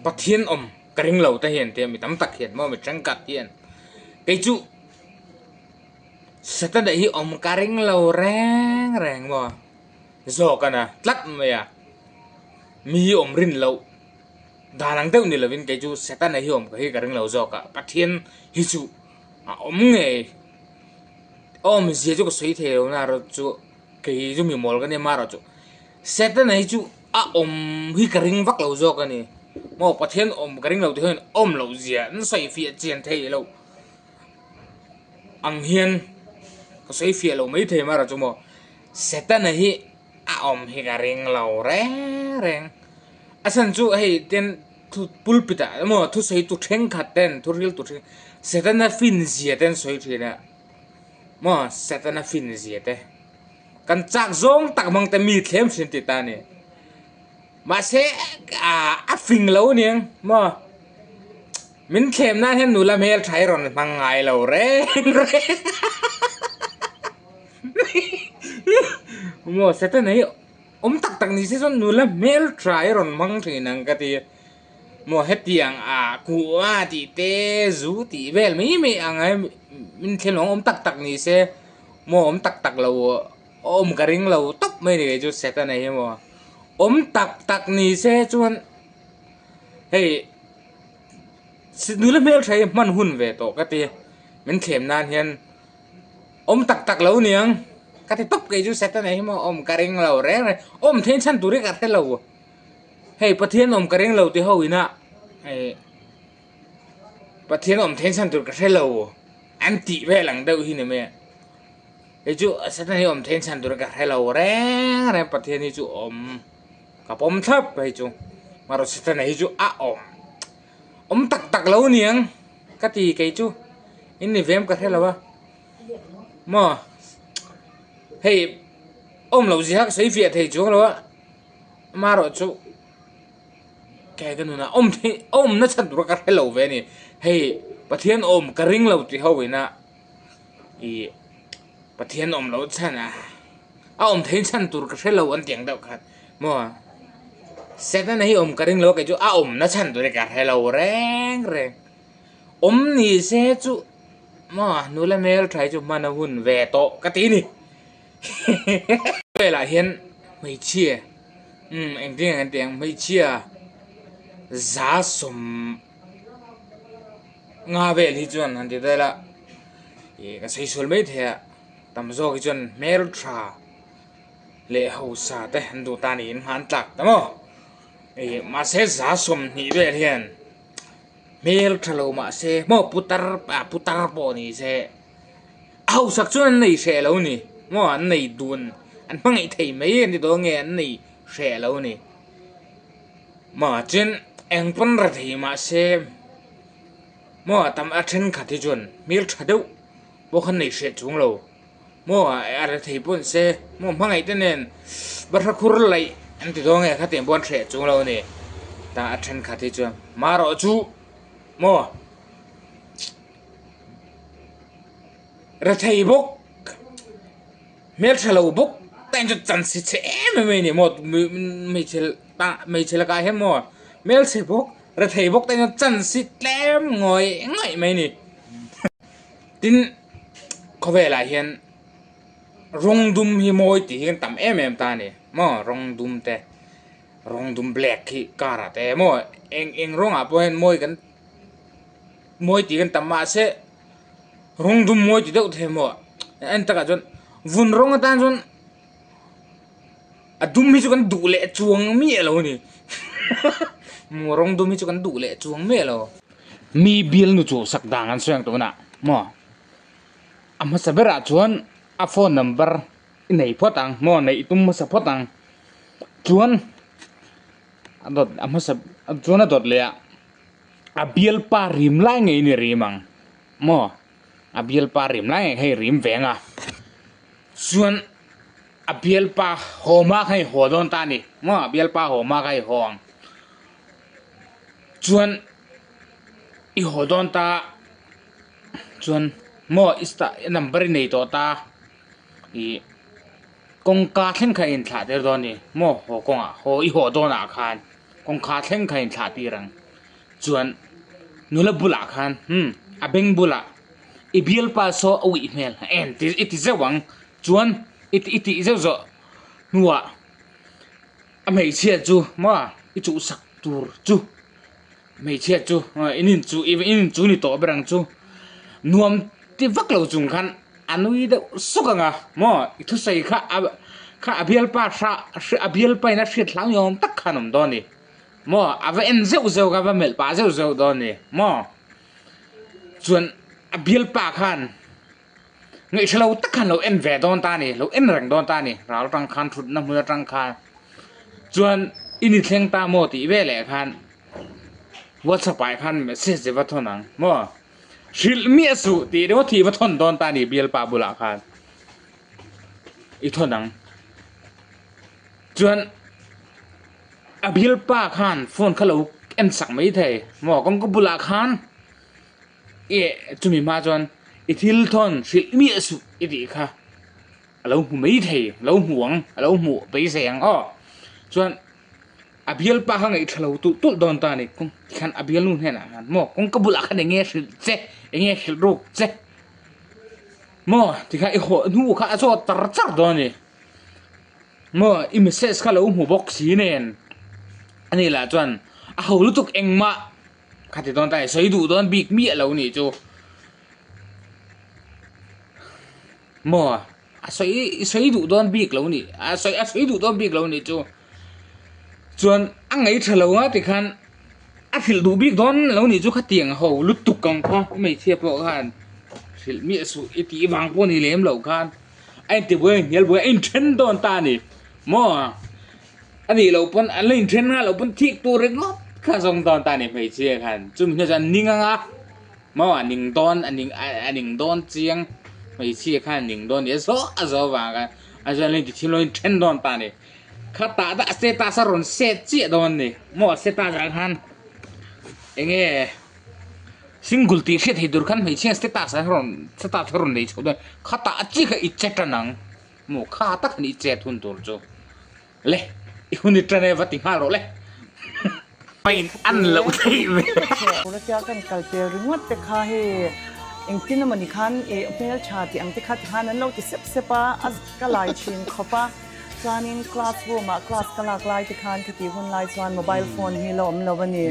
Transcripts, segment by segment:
Pathian awm ka ring lo te hian tia mi tam tak hian maw mi thenkhat hian kei chu Setana hi awm ka ring lo reng reng maw zawk a na tlat mai a mi hi awm rin loh dan ang deuh ni lovin kei chu Setana hi awm hi ka ring lo zawk a Pathian hi chu a awm ngei awmzia chu ka sawi thei lo na erawh chu kei chu mi mawl ka nia amaherawhchu Setana hi chu a awm hi ka ring vak lo zawk a ni. Maw Pathian awm ka ring lo tih hian awm loh zia an sawi fiah chian thei lo ang hian ka sawi fiah lo mai thei amaherawh chu maw Setana hi a awm hi ka ring lo reng reng. A chhan chu hei ten thu pulpit ah emaw thusawi tu thenkhat ten thu ril tu then Setana fin zia te an sawi thin a maw Setana fin zia te. Kan chak zawng tak mang te mi thlem thin ti ta ni. Mahse a fing lo aniang maw. Min thlem nan hian nula hmel tha hi rawn hmang ngai lo reng reng. Maw Satan hi awm tak tak ni se chuan nula hmel tha hi rawn hmang thin ang ka ti. Maw hetiang a kuh a tih te zu tih vel mai mai ang a min thlem awm tak tak ni se. Maw awm tak tak lo awm ka ring lo tawp mai ni kei chu Setana hi maw awm tak tak ni se chuan hei nula hmeltha hi hman hun ve tawh ka ti min thlem nan hian awm tak tak lo niang ka ti tawp kei chu Setana hi maw awm ka ring lo reng reng awm theih chhan tur hi ka hre lo hei Pathian awm ka ring lo ti ho ina hei Pathian awm theih chhan tur ka hre lo. An tih vel ang deuh hi ni mai a. Hei chu Satan hi awm theih chhan tur ka hre lo reng reng Pathian hi chu awm ka pawm thlap hei chu. Marawh Satan hi chu a awm awm tak tak lo niang ka ti kei chu in ni vem ka hre lo a. Maw hei awm loh zia kha ka sawi fiah thei chuang lo a marawh chu. Kei ka nunah awm theih awm na chhan tur ka hre lo ve a ni. Hei Pathian awm ka ring lo tih ho ina ih Pathian awm loh chhan a a awm theih chhan tur ka hre lo an tih ang deuh khan maw Setana hi awm ka ring lo a kei chu a awm na chhan tur hi ka hre lo reng reng. Awm ni se chu maw nula hmel tha hi chu hman a hun ve tawh ka ti a ni. Velah hian hmeichhia umm engtin nge kan tih ang hmeichhia za sawm nga vel hi chuan han ti ta ila ih ka sawi sual mai thei a tam zawk hi chuan hmeltha leh hausa te an duh ta niin an tlak ta maw ih mahse za 20 vel hian hmeltha lo mahse maw putar ah putar pawh ni se. A hausak chuan an nei hreh lo ni maw an nei dun an hmangaih thei mai an ti dawn nge an nei hreh lo ni maw chuan eng pawn ra thei mahse maw tam a thenkhat hi chuan hmel tha deuh pawh khan nei hreh chung lo maw a ra thei pawh ni se maw hmangaih te nen bahra khur laih an ti dawn nge khatiang pawh an hreh chung lo ni tah a thenkhat hi chuan marawh chu maw. Rethei bawk hmeltha lo bawk ta in chu chan si chhe em em mai a ni maw hmeichhe tah hmeichhe lakah hian maw hmelchhe bawk rethei bawk te hian chan si tlem ngawih ngawih mai a ni tin khawvelah hian rawng dum hi mawi tih hi kan tam em em ta a ni maw rawng dum te rawng dum black hi car ah te maw eng eng rawngah pawh hian mawi kan. Mawi tih kan tam mahse rawng dum mawi ti deuh thei maw en takah chuan vun rawng atan chuan a dum hi chu kan duh leh chuang miah lo a ni maw rawng dum hi chu kan duh leh chuang miah lo. Mi bialnu chu sak dan an sawi ang tunah maw a hmasa berah chuan a phone number i nei phawt ang maw neih tum hmasa phawt ang chuan a dawt a hmasa chuan a dawt leh ah. A bialpa rim lai ngei ni rim ang maw a bialpa rim lai ngei hei rim veng a chuan a bialpa haw hma kha hei haw dawn ta a ni maw a bialpa haw hma kha hei haw ang chuan i haw dawn ta chuan maw i sta number i nei tawh ta ih kawngka thleng kha a inthlah tir dawn a ni maw haw kawngah haw i haw dawnah khan kawngka thleng kha a inthlah tir ang. Chuan nula bulah khan umm a beng bulah i bialpa saw a uih hmel a en ti i ti zeuh ang. Chuan i i tih zeuh zawh hnuah a hmeichhia chu maw i chuhsak tur chu hmeichhia chu in in chu in in chu ni tawh ber ang chu nuam ti vak lo chung khan a nui deuh suk ang a maw i thusawi kha a kha a bialpa hrah a bialpa in a hriat hlau ni awm tak khan a awm dawn a ni maw a va en zeuh zeuh a va melh pah zeuh zeuh dawn a ni maw chuan a bialpa khan. Ngaihhre lo tak khan lo en ve dawn ta a ni, lo en reng dawn ta a ni, ral atang khan thutna hmun atang khan chuan i ni thleng ta maw tih veleh khan whatsapp ah khan message va thawn ang maw hrilh miah suh tih ringawt hi i va thawn dawn ta a ni bialpa bulah khan i thawn ang chuan a bialpa khan phone kha lo en sak maithei maw kawngka bulah khan. Eh chumi hma chuan i thil thawn hrilh miah suh i tih kha a lo hmu mai thei a lo hmu ang a lo hmuh beisei ang aw chuan a bialpa kha ngaih tha lo tulh tulh dawn ta a ni kawng tikhan a bialnu hnenah khan maw kawngka bulah khan eng nge hrilh che eng nge hrilh ruk che maw tikhan i haw hnu kha a zawt char char dawn a ni maw i message kha lo hmu bawk si nen ani lah chuan a ho lutuk engmah. Khati dawn ta e, sawi duh dawn bik miah lo nih chu. Maw, a sawi i sawi duh dawn bik lo nih, a sawi a sawi duh dawn bik lo nih chu. Chuan a ngei tha lo a tikhan a hrilh duh bik dawn lo nih chu khatiang ho lutuk ang kha hmeichhia pawh khan hrilh miah suh i tih vang pawh ni lem lo khan a intibuai a inhnial buai a inthen dawn ta a ni maw. A nih loh pawn an la inthen nghal loh pawn thik tur ringawt kha zawng dawn ta a ni hmeichhia khan chumi hnu chuan ning ang a maw a ning dawn a ning a ning dawn chiang hmeichhia khan a ning dawn nia zawh a zawh avang khan a chuan an la intithim lo inthen dawn ta a ni khatah dah status a rawn set chiah dawn a ni maw status ah khan eng nge single tih hriat thei tur khan hmeichhia status ah rawn status a rawn nei chho dawn khatah chiah kha i che tan ang. Maw kha tak an i chet hun tur chu le i hun i tan e va ti nghal rawh le. Pain an loh theih ve. Tia kan kal pel ringawt te kha hei engtin emawni khan i hmeltha tih ang te kha tikhan an lo ti sep sep a, a ka lai thin khawp a. Chuanin class room ah class ka lak lai te khan khati hun lai chuan mobile phone hi la awm lo a ni.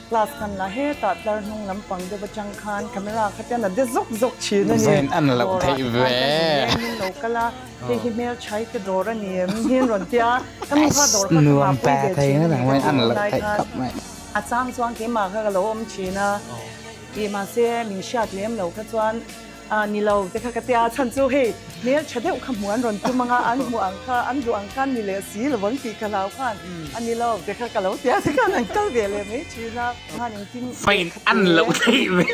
Class kan la hetah tlar hnung lampang deuh atang khan camera kha te an a de zawk zawk thin a ni. Zain an loh Dawrah theih te ve. khan kan inleng in lo kal a, hei hi hmeltha te dawr a ni em hi an rawn tia, ka nu kha dawr kha ka Nuam hahpui ta ve thei thin a ngawt ni ang ka mai tih an hun loh lai theih khan. khawp mai. A chang chuan keimah kha ka lo awm thin a, ih mahse min hriat lem lo kha chuan Ah ni lo te kha ka tia chhan chu hei hmel tha deuh kha hmuh an rawn tum anga an hmuh ang kha an duh ang khan ni leh si lo ang tih ka hlau khan a ni lo te kha ka lo tia te khan an kal ve leh mai thin a khan engtin Fain an loh theih ve.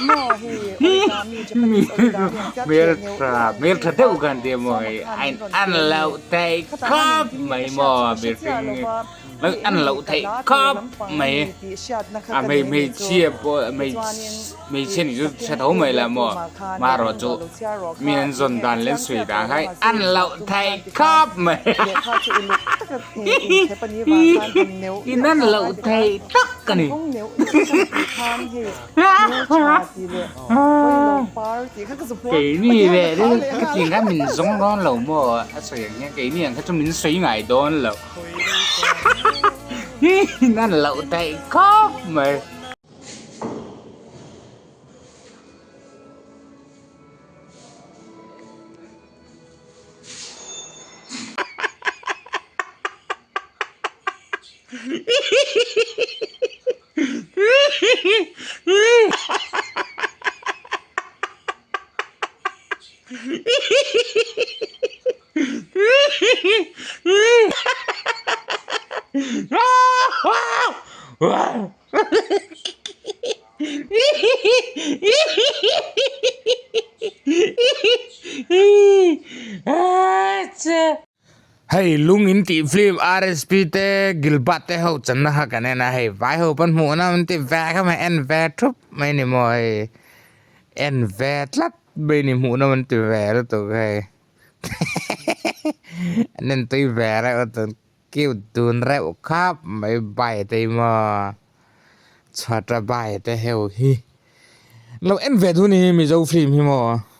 Maw hei origami Japanese origami ang tia Hmel theh neuh tha neuh ang hmel chi tha kha deuh khan tia maw sawma hei khan ain min rawn an pe a ni loh theih khatah khan khawp engtin nge mai ka hriat maw chu ka hre chiah mihring lo va Lo hei an eng loh nge ka theih la tur khawp lampang a mai ni tih hriatna kha a ka hmei nei ni chu hmeichhia pawh tichuanin hmeichhia nih chu hre tho mai la maw marawh chu mi an zawn dan leh an sawi dan kha an loh theih khawp mai in an loh theih tak a ni. Keini leh khatiang khan min zawng dawn lo maw a sawi ang hian keini ang kha chu min sawi ngai dawn lo in an loh theih khawp mai. Hei lung in tih film RSP te Gilbert te ho channa kha kan en a hei vai ho pawn hmuh na an ti ve kha mai en ve thup mai ni maw hei en ve tlat mai ni hmuh na an ti ve lutuk hei an en tui ve reuh a chuan cute dun reuh khap mai bai te hi maw. Chhata bai te heu hi. Lo en ve duh ni Mizo film hi maw.